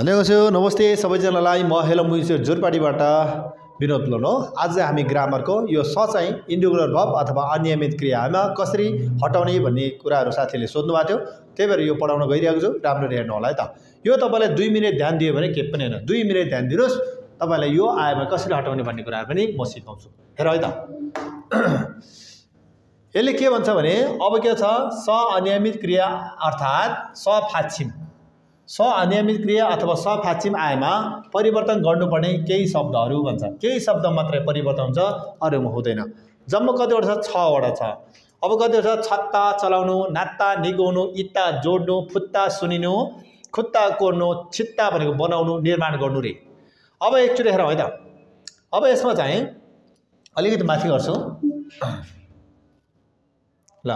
अन्यगस्यो नमस्ते सबैजनालाई म हेलो मुइसो जोरपाटीबाट विनोद लोनो। आज हामी ग्रामरको यो स चाहिँ इन्डिगुलर भर्ब अथवा अनियमित क्रियामा कसरी हटाउने भन्ने कुराहरू साथीले सोध्नु भएको थियो। त्यही भएर यो पढाउन गइरहेको छु, राम्ररी हेर्नु होला है त। यो तपाईलाई 2 मिनेट ध्यान दियो भने के पनि हैन, 2 मिनेट ध्यान दिनुस्, तपाईलाई यो आएमा कसरी हटाउने भन्ने कुराहरु पनि म सिकाउँछु। हेर है त। यसले के भन्छ भने अब के छ, स अनियमित क्रिया अर्थात स फाक्षिम, स अनियमित क्रिया अथवा स फाक्षिम आएमा परिवर्तन गर्नुपर्ने केही शब्दहरू भन्छ। केही शब्द मात्रै परिवर्तन हुन्छ, अरूमा हुँदैन। जम्मा कतिवटा छ? 6 वटा छ। अब कतिवटा छ? छत्ता चलाउनु, नात्ता निगाउनु, इत्ता जोड्नु, फुत्ता सुनिनु, खुत्ता कोर्नु, छित्ता भनेको बनाउनु, निर्माण गर्नु रे। अब एकचोटि हेरौँ है त। अब यसमा चाहिँ अलिकति माथि गर्छु ल,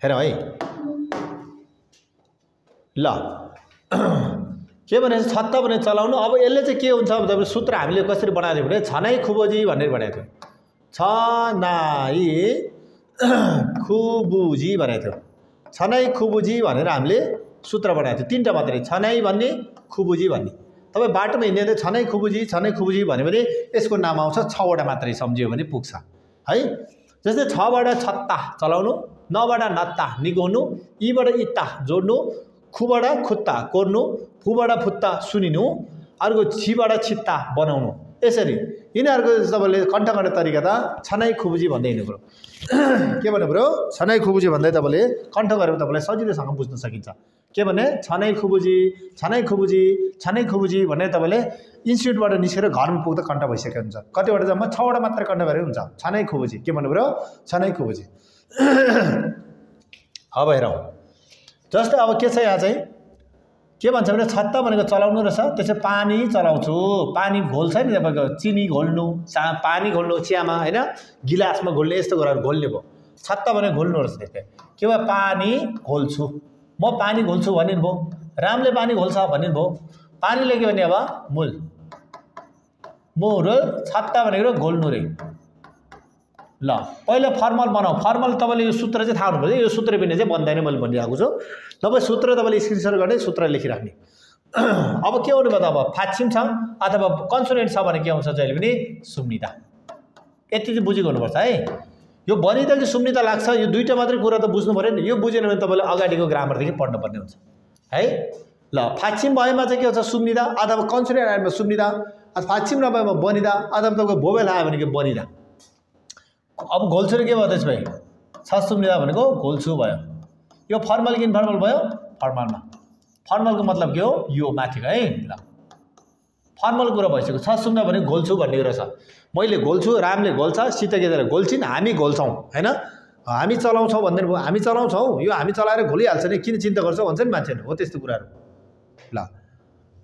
हेरौँ है ल। के भने छत्ता भने चलाउनु। अब यसले चाहिँ के हुन्छ भन्दा सूत्र हामीले कसरी बनाएको भने छनाई खुबोजी भनेर बनाएको थियो। छनाई खुबुजी भनेको थियो। छनाई खुबुजी भनेर हामीले सूत्र बनाएको थियो। 3टा मात्रै, छनाई भन्ने, खुबुजी भन्ने। तपाईँ बाटोमा हिँड्दै छनाई खुबुजी भन्यो भने यसको नाम आउँछ। 6 वटा मात्रै सम्झियो भने पुग्छ है। जस्तै 6 बाट छत्ता चलाउनु, 9 बाट नत्ता निगाउनु, ईबाट इत्ता जोड्नु, खुबाट खुत्ता कोर्नु, फुबाट फुत्ता सुनिनु, अर्को छिबाट छित्ता बनाउनु। यसरी यिनीहरूको तपाईँले कण्ठ गर्ने तरिका त छनाई खुबुजी भन्दै हिँड्नु पर्यो। के भन्नु पर्यो? छनाई खुबुजी भन्दै तपाईँले कण्ठ गरेर तपाईँलाई सजिलैसँग बुझ्न सकिन्छ। के भने छनाई खुबुजी, छनाई खुबुजी, छनाई खुबुजी भनेर तपाईँले इन्स्टिट्युटबाट निस्केर घरमा पुग्दा कण्ठ भइसकेको हुन्छ। कतिवटा जम्मा 6 वटा मात्र कण्ठ गरेर हुन्छ। छनाई खुबुजी के भन्नु पर्यो? छनाई खुबुजी। अब हेरौँ। जस्तै अब के छ यहाँ चाहिँ के भन्छ भने छत्ता भनेको चलाउनु रहेछ। त्यसै पानी चलाउँछु, पानी घोल्छ नि तपाईँको, चिनी घोल्नु, पानी घोल्नु चियामा हैन, गिलासमा घोल्ने, यस्तो गरेर घोल्ने भयो। छत्ता भनेको घोल्नु रहेछ। त्यसै के भयो? पानी घोल्छु, म पानी घोल्छु भन्ने भयो। रामले पानी घोल्छ भन्ने भयो। पानीले के भने अब मूल, मुर, छत्ता भनेको घोल्नु रे। ल पहिला फर्मल बनाऊ। फर्मल तपाईँले यो सूत्र चाहिँ थाहा हुनुपर्छ। यो सूत्र बिना चाहिँ बन्दैन, मैले भनिरहेको छु। तपाईँ सूत्र तपाईँले स्क्रिनसट गर्ने, सूत्र लेखिराख्ने। अब के हुनु भयो त? अब फाक्षिम छ अथवा कन्सोनेन्ट छ भने के हुन्छ जहिले पनि? सुम्निता। यति चाहिँ बुझेको हुनुपर्छ है। यो बनिदा कि सुम्निता लाग्छ, यो दुईटा मात्रै कुरा त बुझ्नु पर्यो नि। यो बुझेन भने तपाईँले अगाडिको ग्रामरदेखि पढ्नुपर्ने हुन्छ है। ल फाक्षिम भएमा चाहिँ के हुन्छ? सुम्निदा अथवा कन्सोनेन्ट आएमा सुम्निदा, फाक्षिम नभएमा बनिदा, अथवा तपाईँको भोवेल आयो भने के बनिदा। अब घोल्छु के भयो त्यसमा? छ सुम्निदा भनेको घोल्छु भयो। यो फर्मल कि इन्फर्मल भयो? फर्मलमा। फर्मलको मतलब के हो? यो माथिको है। ल फर्मल कुरा भइसक्यो। छ सुम्निदा भने घोल्छु भन्ने रहेछ। मैले घोल्छु, रामले घोल्छ, सीता गेजेर घोल्छिन्, हामी घोल्छौँ हैन, हामी चलाउँछौँ भन्दैन भयो। हामी चलाउँछौँ, यो हामी चलाएर घोलिहाल्छ नि, किन चिन्ता गर्छौ भन्छ नि मान्छेले। हो त्यस्तो कुराहरू। ल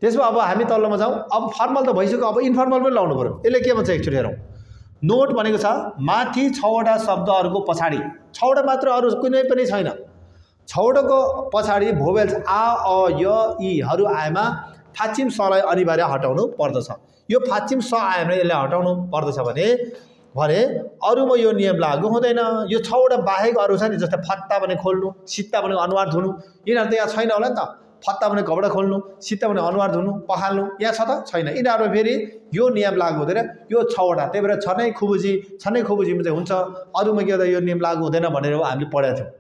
त्यसमा अब हामी तल्लोमा जाउँ। अब फर्मल त भइसक्यो, अब इन्फर्मल पनि लाउनु पर्यो। यसले के भन्छ एकचोटि हेरौँ। नोट भनेको छ माथि 6 वटा शब्दहरूको पछाडि, 6 वटा मात्र, अरू कुनै पनि छैन। 6 वटाको पछाडि भोवेल्स आ, अ, य, ईहरू आएमा फाक्षिम सलाई अनिवार्य हटाउनु पर्दछ। यो फाक्षिम स आएमा यसले हटाउनु पर्दछ भने अरूमा यो नियम लागू हुँदैन। यो 6 वटा बाहेक अरू छ नि, जस्तै फत्ता भने खोल्नु, सित्ता भने अनुहार धुनु, यिनीहरू त यहाँ छैन होला नि त। फत्ता भने कपडा खोल्नु, सित्ता भने अनुहार धुनु, पखाल्नु, यहाँ छ त? छैन। यिनीहरूमा फेरि यो नियम लागू हुँदैन। यो 6 वटा। त्यही भएर छनाई खुबुजीमा चाहिँ हुन्छ, अरूमा के हुँदा यो नियम लागू हुँदैन भनेर हामीले पढेको थियौँ।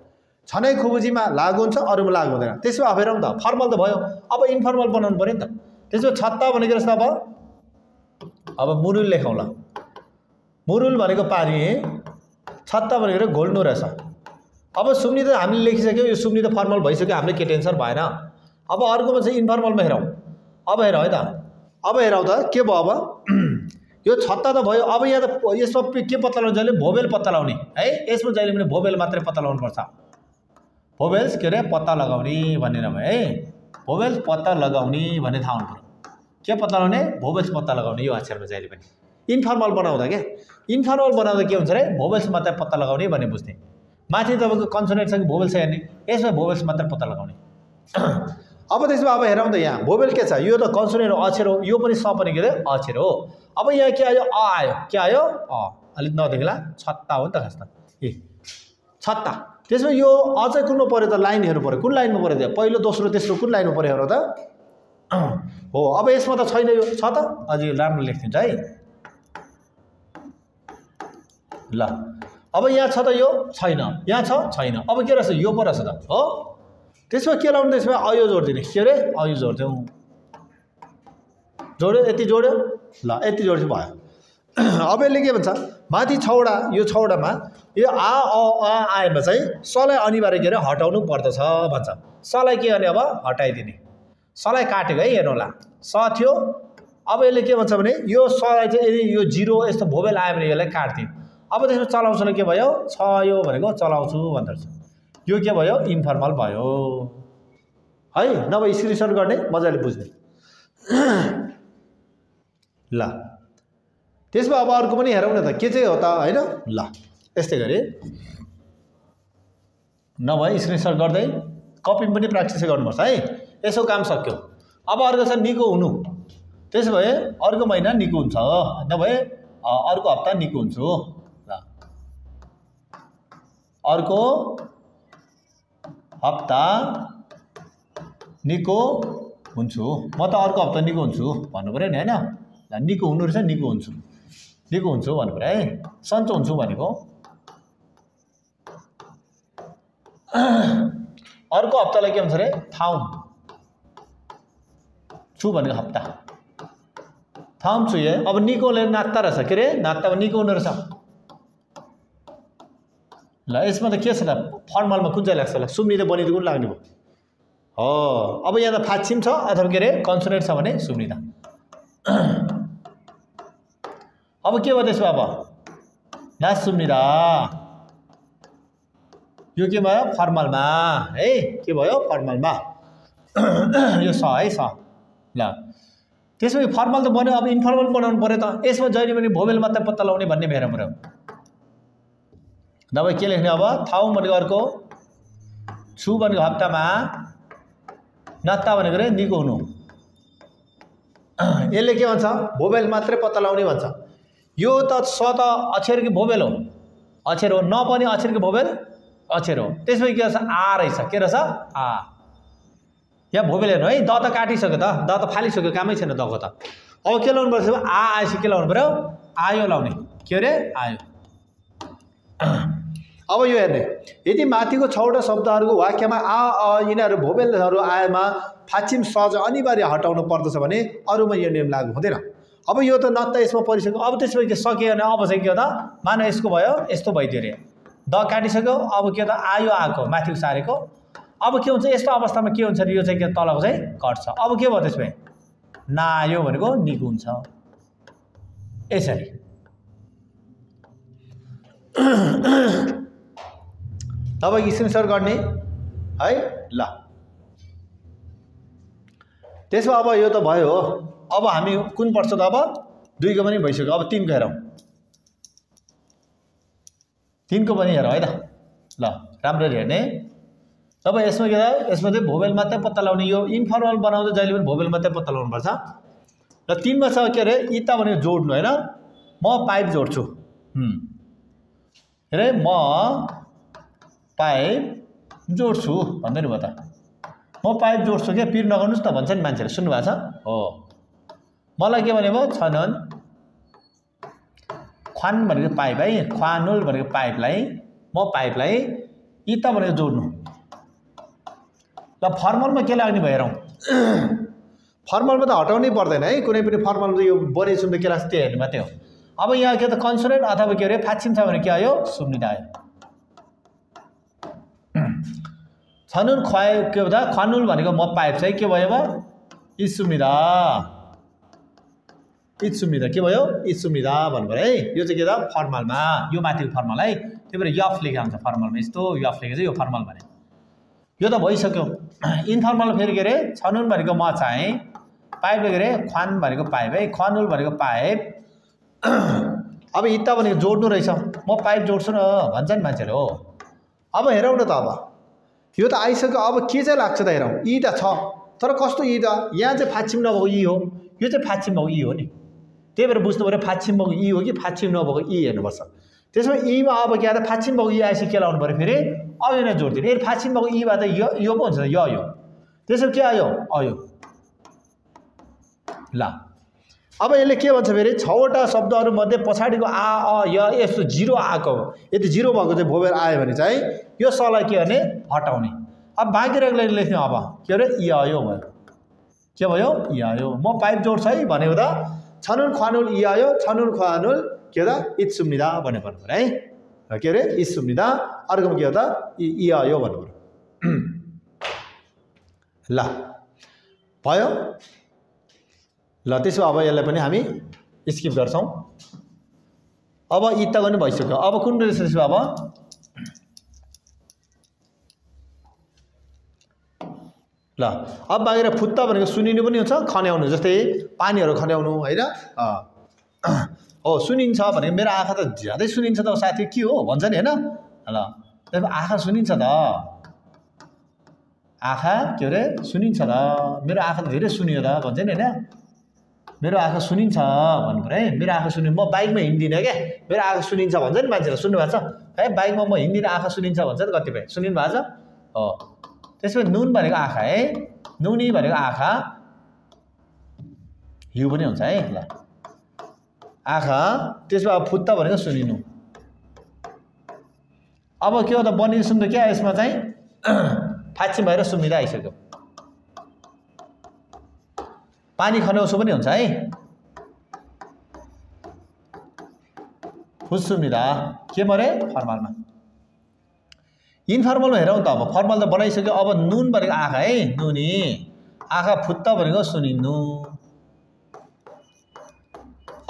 छनाई खुबुजीमा लागू हुन्छ, अरूमा लागू हुँदैन। त्यसो भए हेरौँ त, फर्मल त भयो। अब इन्फर्मल बनाउनु पऱ्यो नि त। त्यसो छत्ता भनेको रहेछ अब मुरुल लेखौँ ल। मुरुल भनेको पानी, छत्ता भनेको घोल्नु रहेछ। अब सुम्नी त हामीले लेखिसक्यो, यो सुम्नी त फर्मल भइसक्यो, हामीले के टेन्सन भएन। अब अर्कोमा चाहिँ इन्फर्मलमा हेरौँ। अब हेरौँ है त। अब हेरौँ त के भयो? अब यो छत्ता त भयो। अब यहाँ त यसमा के पत्ता लगाउने? जहिले भोवेल पत्ता लगाउने है। यसमा जहिले पनि भोवेल मात्रै पत्ता लगाउनु पर्छ। भोवेल्स के अरे पत्ता लगाउने भन्ने नभए है, भोवेल्स पत्ता लगाउने भन्ने थाहा हुनु पर्यो। के पत्ता लगाउने? भोवेल्स पत्ता लगाउने यो अक्षरमा जहिले पनि। इन्फर्मल बनाउँदा के? इन्फर्मल बनाउँदा के हुन्छ अरे? भोवेल्स मात्रै पत्ता लगाउने भन्ने बुझ्ने। माथि तपाईँको कन्सोनेन्टसँग भोवेल्स हेर्ने, यसमा भोवेल्स मात्रै पत्ता लगाउने। अब त्यसमा अब हेरौँ त, यहाँ भोवेल के छ? यो त कन्सोनेन्ट अक्षर हो, यो पनि स पनि के अरे? अक्षर हो। अब यहाँ के आयो? अ आयो। के आयो? अ। अलिक नदेख्ला, छत्ता हो नि त खास त। ए छत्ता। त्यसमा यो अ चाहिँ कुनमा पर्यो त? लाइन हेर्नु पर्यो। कुन लाइनमा पर्यो त? पहिलो, दोस्रो, तेस्रो कुन लाइनमा पर्यो हेर त? हो अब यसमा त छैन यो छ त अझै राम्रो लेख्दिन्छ है ल अब यहाँ छ त यो छैन यहाँ छ छैन अब के रहेछ यो पो रहेछ त हो त्यसमा के लाउनु त्यसमा अयो जोडिदिने के अरे अयो जोड्थ्यौँ जोड्यो यति जोड्यो ल यति जोड्छु भयो अब यसले के भन्छ माथि छवटा यो छवटामा यो आएमा चाहिँ सलाई अनिवार्य के अरे हटाउनु पर्दछ भन्छ सलाई के गर्ने अब हटाइदिने सलाई काटेको है हेर्नु होला स थियो अब यसले के भन्छ भने यो सलाई चाहिँ यदि यो जिरो यस्तो भोबेल आयो भने यसलाई काट्थ्यो अब त्यसमा चलाउँछु के भयो छ यो भनेको चलाउँछु भन्दछ यो के भयो इन्फर्मल भयो है नभए स्क्रिनसट गर्ने मजाले बुझ्ने ल त्यसमा अब अर्को पनि हेरौँ न त के चाहिँ हो त हैन ल यस्तै गरी नभए स्क्रिनसट गर्दै कपी पनि प्र्याक्टिस गर्नुपर्छ है यसो काम सक्यो अब अर्को छ निको हुनु त्यसो भए अर्को महिना निको हुन्छ नभए अर्को हप्ता निको हुन्छु ल अर्को हप्ता निको हुन्छु म त अर्को हप्ता निको हुन्छु भन्नु पर्यो नि हैन ल निको हुनु रहेछ निको हुन्छु भन्नु पर्यो है सन्चो हुन्छु भनेको अर्को हप्तालाई के भन्छ अरे थाउम छु भनेको हप्ता थाउम छु है अब निकोले नात्ता रहेछ के अरे नात्ता निको हुनु रहेछ ल यसमा त के छ त फर्मलमा कुन चाहिँ लाग्छ होला सुम्निँदै बनिँदै कुन लाग्ने भयो हो अब यहाँ त फाछिम छ अथवा के अरे कन्सोनेन्ट छ भने सुम्निँदा अब के भयो त्यसमा अब नाच सुम्निँदा यो के भयो फर्मलमा है के भयो फर्मलमा यो स है स ल त्यसपछि फर्मल त बन्यो अब इन्फर्मल बनाउनु पर्यो त यसमा जहिले पनि भोबेल मात्रै पत्ता लगाउने भन्ने हेर्नु पर्यो नभए के लेख्ने अब थाउ भनेको अर्को छु भनेको हप्तामा नत्ता भनेको रे निको हुनु यसले के भन्छ भोबेल मात्रै पत्ता लगाउने भन्छ यो त स त अक्षर कि भोबेल हो अक्षर हो न पनि अक्षर कि भोबेल अक्षर हो त्यसपछि के रहेछ आ रहेछ के रहेछ आ यहाँ भोबेल हेर्नु है द त काटिसक्यो त द त फालिसक्यो कामै छैन दको त अब के लाउनु पर्छ आ आएपछि के लाउनु पर्यो आयो लाउने के अरे आयो अब यो हेर्ने यदि माथिको छवटा शब्दहरूको वाक्यमा यिनीहरू भोबेलहरू आएमा फाछिम सज अनिवार्य हटाउनु पर्दछ भने अरूमा यो नियम लागू हुँदैन अब यो त नत्ता यसमा परिसक्यो अब त्यसपछि सक्यो भने अब चाहिँ के हो त मान यसको भयो यस्तो भइदियो अरे द काटिसक्यो अब के त आयो आएको माथिको सारेको अब के हुन्छ यस्तो अवस्थामा के हुन्छ यो चाहिँ के तलको चाहिँ कट्छ अब के भयो त्यसमा नायो भनेको निको हुन्छ यसरी तपाईको स्क्रिनसट गर्ने है ल त्यसमा अब यो त भयो हो अब हामी कुन पर्छ त अब 2 को पनि भइसक्यो अब 3 को हेरौँ 3 को पनि हेरौँ है त ल राम्ररी हेर्ने तब यसमा के यसमा चाहिँ भोबेल मात्रै पत्ता लगाउने यो इन्फर्मल बनाउँदा जहिले पनि भोबेल मात्रै पत्ता लगाउनु पर्छ र 3 मा छ के अरे इता भनेको जोड्नु हैन म पाइप जोड्छु अरे म पाइप जोड्छु भन्दै नि भयो त म पाइप जोड्छु के पिर नगर्नुस् त भन्छ नि मान्छेले सुन्नु भएको छ हो मलाई के भने भयो छनन ख्वान भनेको पाइप है ख्वानुल भनेको पाइपलाई म पाइपलाई इता भनेको जोड्नु ल फर्मलमा के लाग्ने भयो हेरौँ फर्मलमा त हटाउनै पर्दैन है कुनै पनि फर्मलमा यो बढी सुन्दा के लाग्छ त्यो हेर्नु मात्रै हो अब यहाँ के त कन्सोनेन्ट अथवा के अरे फाछिम छ भने के आयो सुम्निँदा आयो छनुन खुवाए के भन्दा खनुल भनेको म पाइप चाहिँ के भयो अब इसुम्निदा इसुम्निदा के भयो इसुम्निदा भन्नु पर्यो है यो चाहिँ के त फर्मलमा यो माथिको फर्मल है त्यही भएर यफ लेखेको हुन्छ फर्मलमा यस्तो यफ लेखेको चाहिँ यो फर्मल भने यो त भइसक्यो इन्फर्मल फेरि के अरे छनुन भनेको म चाहिँ पाइप के अरे ख्वान भनेको पाइप है खनुल भनेको पाइप अब इत्ता भनेको जोड्नु रहेछ म पाइप जोड्छु न भन्छ नि मान्छेले हो अब हेरौँ न त अब यो त आइसक्यो अब के चाहिँ लाग्छ त हेरौँ ई त छ तर कस्तो ई त यहाँ चाहिँ फाछिम नभएको ई हो यो चाहिँ फाछिम भएको ई हो नि त्यही भएर बुझ्नु पऱ्यो फाछिम भएको ई हो कि फाछिम नभएको ई हेर्नुपर्छ त्यसमा ईमा अब के त फाछिम भएको ई आएपछि के लाउनु पऱ्यो फेरि अयो नै जोडिदिने फेरि फाछिम भएको ईमा त यो पो हुन्छ यो त्यसो के आयो अयो ल अब यसले के भन्छ फेरि 6वटा शब्दहरू मध्ये पछाडिको आ अ य यस्तो जिरो आएको हो। यदि जिरो भएको चाहिँ भोबेल आयो भने चाहिँ यो सलाई के गर्ने हटाउने। अब बाँकी रहेको लेख्ने अब के अरे इ आयो भयो। के भयो इ आयो। म पाइप जोड्छ है भनेको त छनुल ख्वानुल इ आयो छनुल ख्वानुल के हो त इत सुम्निदा भन्ने पर्नु पर्यो है। के अरे इत सुम्निदा अर्कोमा के हो त इ आयो भन्नु पर्यो। ल भयो। ल त्यसो अब यसलाई पनि हामी स्किप गर्छौं। अब इ त पनि भइसक्यो। अब कुन रहेछ त्यसो अब ल अब बाहिर फुत्ता भनेको सुनिनु पनि हुन्छ खन्याउनु जस्तै पानीहरू खन्याउनु हैन हो सुनिन्छ भनेको मेरो आँखा त ज्यादै सुनिन्छ त साथी के हो भन्छ नि हैन। ल त्यसमा आँखा सुनिन्छ त आँखा के अरे सुनिन्छ त मेरो आँखा त धेरै सुनियो त भन्छ नि हैन। मेरो आँखा सुनिन्छ भन्नु पर्यो है। मेरो आँखा सुनिन्छ। म बाइकमा हिँड्दिनँ क्या मेरो आँखा सुनिन्छ भन्छ नि मान्छेले सुन्नु भएको छ है। बाइकमा म हिँड्दिनँ आँखा सुनिन्छ भन्छ त कतिपय सुनिनु भएको छ हो। त्यसपछि नुन भनेको आँखा है नुनी भनेको आँखा हिउ पनि हुन्छ है। ल आँखा त्यसमा अब फुत्ता भनेको सुनिनु। अब के हो त बनिनु सुन्नु क्या यसमा चाहिँ फाँची भएर सुम्निदा आइसक्यो। पानी खन्याउँछु पनि हुन्छ है फुस सुम्निदा के मरे फर्मलमा। इन्फर्मलमा हेरौँ त अब फर्मल त बनाइसक्यो। अब नुन भनेको आँखा है नुनी आँखा फुत्ता भनेको सुनिनु।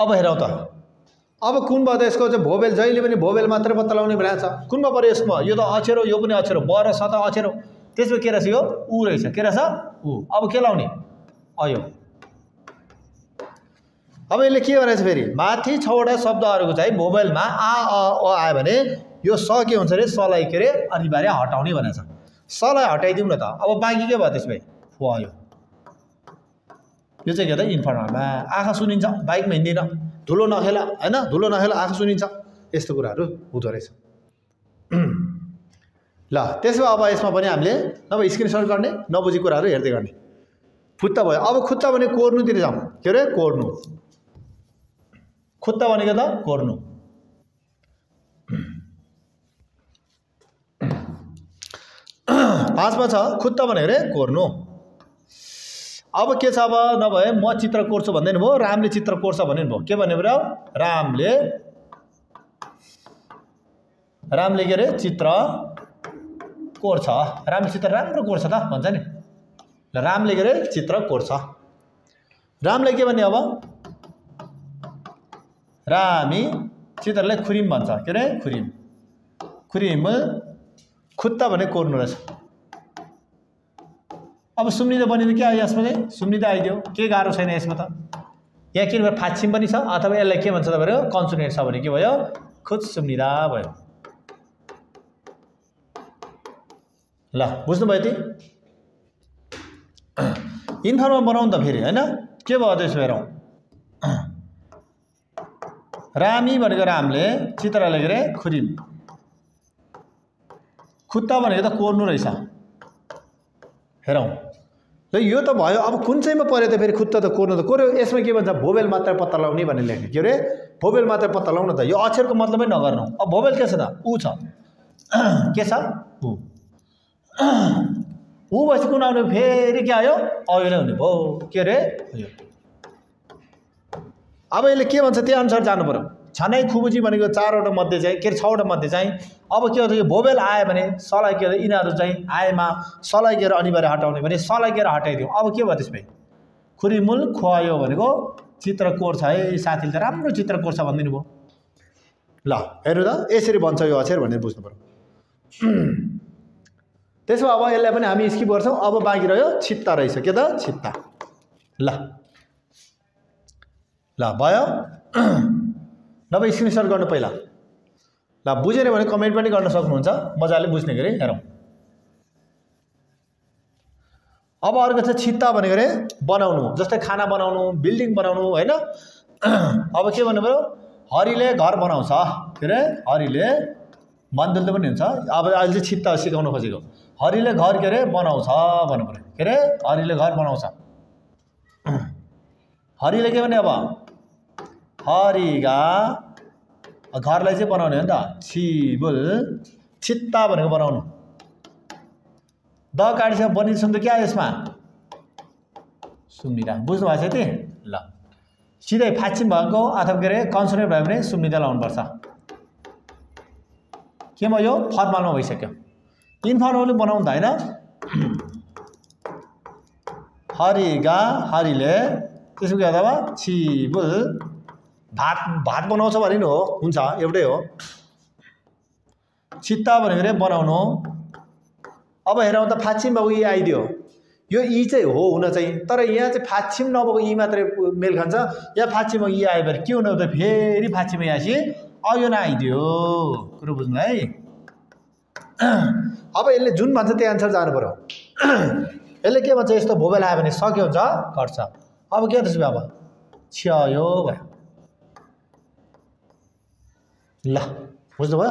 अब हेरौँ त अब कुन भयो त यसको चाहिँ भोबेल जहिले पनि भोबेल मात्रै पत्ता लगाउने भनेको छ। कुनमा पर्यो यसमा यो त अक्षर हो यो पनि अक्षर हो ब र स त अक्षर हो। त्यसमा के रहेछ यो उ रहेछ के रहेछ उ। अब के लाउने अयो। अब यसले के भनेछ फेरि माथि 6वटा शब्दहरूको चाहिँ भोबेलमा आ अ अ आयो भने यो स के हुन्छ रे सलाई के रे अनिवार्य हटाउने भनेछ। सलाई हटाइदिउँ न त। अब बाँकी के भयो त्यसमै फु आयो। यो चाहिँ के त इन्फर्मलमा आँखा सुनिन्छ बाइकमा हिँड्दिन धुलो नखेला हैन धुलो नखेला आँखा सुनिन्छ यस्तो कुराहरू हुँदो रहेछ। ल त्यसो अब यसमा पनि हामीले नभए स्क्रिनसट गर्ने नबुझी कुराहरू हेर्दै गर्ने। फुत्ता भयो। अब खुत्ता भने कोर्नुतिर जाउँ। के अरे कोर्नु। खुत्ता भनेको त कोर्नु। पाँचमा छ खुत्ता भनेको रे कोर्नु। अब के छ अब नभए म चित्र कोर्छु भन्दैन भयो रामले चित्र कोर्छ भन्ने भयो। के भन्ने भयो रामले के अरे चित्र कोर्छ। रामले चित्र राम्रो कोर्छ त भन्छ नि। ल रामले के अरे चित्र कोर्छ। रामले के भन्ने अब रामी चित्रलाई खुरिम भन्छ। के अरे खुरिम खुरिम खुत्ता भने कोर्नु रहेछ। अब सुम्निदा बनिनु क्या यसमा चाहिँ सुम्निदा आइदियो के गाह्रो छैन यसमा त। यहाँ किनभने फाँचिम पनि छ अथवा यसलाई के भन्छ तपाईँको कन्सोनेन्ट छ भने के भयो खुद सुम्निदा भयो। ल बुझ्नुभयो ती इन्फर्मल बनाउँ त फेरि हैन के भयो त्यसो हेरौँ। रामी भनेको रामले चित्र लेखेर खुरिम खुत्ता भनेको त कोर्नु रहेछ। हेरौँ ल यो त भयो। अब कुन चाहिँमा पर्यो त फेरि खुत्ता त कोर्नु त कोर्यो। यसमा के भन्छ भोबेल मात्र पत्ता लगाउने भन्ने लेख्ने। के अरे भोबेल मात्र पत्ता लगाउन त यो अक्षरको मतलबै नगर्नु। अब भोबेल के छ त उ छ के छ उ ऊ भएपछि कुन आउने फेरि के आयो अयो नै हुने भयो। के अरे यो अब यसले के भन्छ त्यही अनुसार जानु पर्यो। छनाई खुबुजी भनेको 4वटा मध्ये चाहिँ के अरे 6वटा मध्ये चाहिँ अब के हुन्छ यो भोबेल आयो भने सलाई के अरे यिनीहरू चाहिँ आएमा सलाई के अनिवार्य हटाउने भने सलाई के हटाइदियो। अब के भयो त्यसमै खुरिमुल खुवायो भनेको चित्र कोर्छ है साथीले त राम्रो चित्र कोर्छ भनिदिनु भयो। ल हेर्नु त यसरी बन्छ यो अक्षर भनेर बुझ्नु पर्यो। त्यसो अब यसलाई पनि हामी स्किप गर्छौँ। अब बाँकी रह्यो छित्ता रहेछ। के त छित्ता। ल ल भयो नभए स्क्रिनसट गर्नु पहिला। ल बुझेन भने कमेन्ट पनि गर्न सक्नुहुन्छ मजाले बुझ्ने गरी हेरौँ। अब अर्को चाहिँ छित्ता भनेको रे बनाउनु जस्तै खाना बनाउनु बिल्डिङ बनाउनु हैन। अब के भन्नु पर्यो हरिले घर बनाउँछ। के अरे हरिले मन्दुलले पनि हुन्छ। अब अहिले चाहिँ छित्ता सिकाउन खोजेको हरिले घर के अरे बनाउँछ भन्नु पर्यो। के अरे हरिले घर बनाउँछ। हरिले के भने अब हरिगा घरलाई चाहिँ बनाउने हो नि त छिबुल छित्ता भनेको बनाउनु द काटिसकेर बनिन्छ त क्या यसमा सुम्निदा बुझ्नु भएको छ यति ल सिधै फाचिम भएको अथवा के अरे कन्सोनेन्ट भयो भने सुम्निदा लाउनुपर्छ केमा यो फर्मलमा भइसक्यो इन्फर्मल बनाउँदा होइन हरिगा हरिले त्यसो के अथवा छिबुल भात भात बनाउँछ भने हो हुन्छ एउटै हो चित्ता भनेको बनाउनु अब हेरौँ त फाचिम भएको यी आइदियो यो ई चाहिँ हो हुन चाहिँ तर यहाँ चाहिँ फाचिम नभएको यी मात्रै मेल खान्छ यहाँ फाचिममा यी आयो भने के हुनु त फेरि फाचिममा यासी यो नआइदियो कुरो बुझ्नु है अब यसले जुन भन्छ त्यही आन्सर जानु पर्यो यसले के भन्छ यस्तो भोबेल आयो भने सक्यो हुन्छ घट्छ अब के त्यसो अब छ्यायो भयो ल बुझ्नुभयो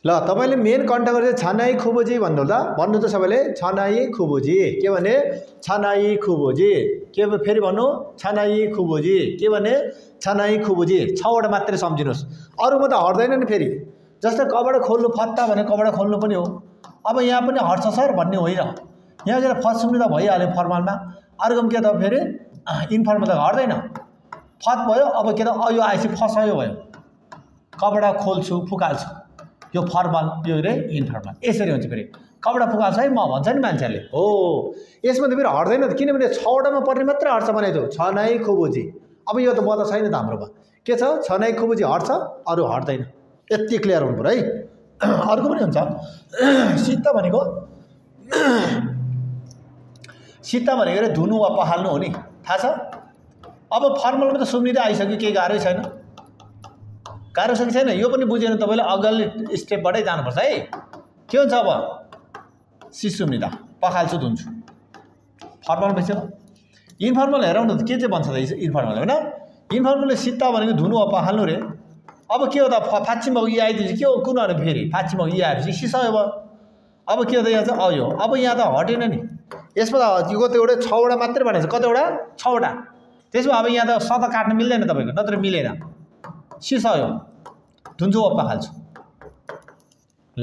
ल तपाईले मेन कन्ट्याक्ट चाहिँ छनाई खुबुजी भन्नु त सबैले छनाई खुबुजी के भने छनाई खुबुजी के फेरि भन्नु छनाई खुबुजी के भने छनाई खुबुजी 6 वटा मात्रै सम्झिनुहोस् अरूमा त हट्दैन नि फेरि जस्तै कबाट खोल्नु फत्ता भने कबाट खोल्नु पनि हो अब यहाँ पनि हट्छ सर भन्ने होइन यहाँ गएर फर्स्ट सुन्नु त भइहाल्यो फर्मलमा अर्कोमा के त फेरि इन्फर्मल त हट्दैन फत भयो अब के त यो आएपछि फसायो भयो कपडा खोल्छु फुकाल्छु यो फर्मल यो रे इन्फर्मल यसरी हुन्छ फेरि कपडा फुकाल्छ है म भन्छ नि मान्छेले हो यसमा त फेरि हट्दैन त किनभने 6 वटामा पर्ने मात्रै हट्छ भने त छनाई खुबुजी अब यो त बता छैन त हाम्रोमा के छ छनाई खुबुजी हट्छ अरू हट्दैन यति क्लियर हुनु पर्यो है अर्को पनि हुन्छ सित्ता भनेको धुनु वा पखाल्नु हो नि थाहा छ अब फर्मलमा त सुम्निँदै आइसक्यो केही गाह्रै छैन यो पनि बुझेन तपाईँले अगाडि स्टेपबाटै जानुपर्छ है के हुन्छ अब सुम्निँदा पखाल्छु धुन्छु फर्मल भइसक्यो इन्फर्मल हेरौँ न के चाहिँ भन्छ त इन्फर्मल होइन इन्फर्मलले सित्ता भनेको धुनु वा पखाल्नु रे अब के हो त फाचिम भएको यी आइदिन्छ के हो कुन भने फेरि फाचिम भएको यी आएपछि सिसयो भयो अब के हो त यहाँ चाहिँ अयो अब यहाँ त हटेन नि यसमा त यो त एउटा 6 वटा मात्रै भनेको छ कतिवटा 6 वटा त्यसमा अब यहाँ त सत काट्न मिल्दैन तपाईँको नत्र मिलेन सिसयो धुन्छु अप्पा खाल्छु ल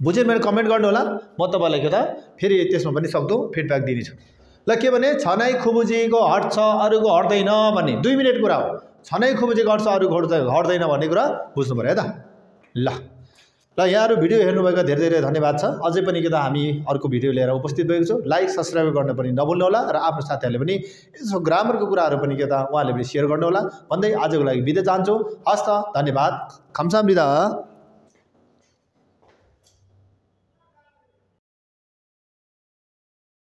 बुझेर मेरो कमेन्ट गर्नु होला म तपाईँलाई के त फेरि त्यसमा पनि सक्दो फिडब्याक दिनेछु ल के भने छनाई खुबुजीको हट्छ अरूको हट्दैन भन्ने 2 मिनट कुरा हो छनाई खुबुजी गर्छ अरूको हट्दैन भन्ने कुरा बुझ्नु पर्यो है त ल यहाँहरु भिडियो हेर्नुभएको धेरै धेरै धन्यवाद छ अझै पनि के त हामी अर्को भिडियो लिएर उपस्थित भएको छौं लाइक सब्स्क्राइब गर्न पनि नभुल्नु होला र आफ्नो साथीहरुले पनि यसो ग्रामरको कुराहरु पनि के त उहाँले पनि शेयर गर्नु होला भन्दै आजको लागि बिदा चाहन्छु हस्त धन्यवाद खम्सामृदा।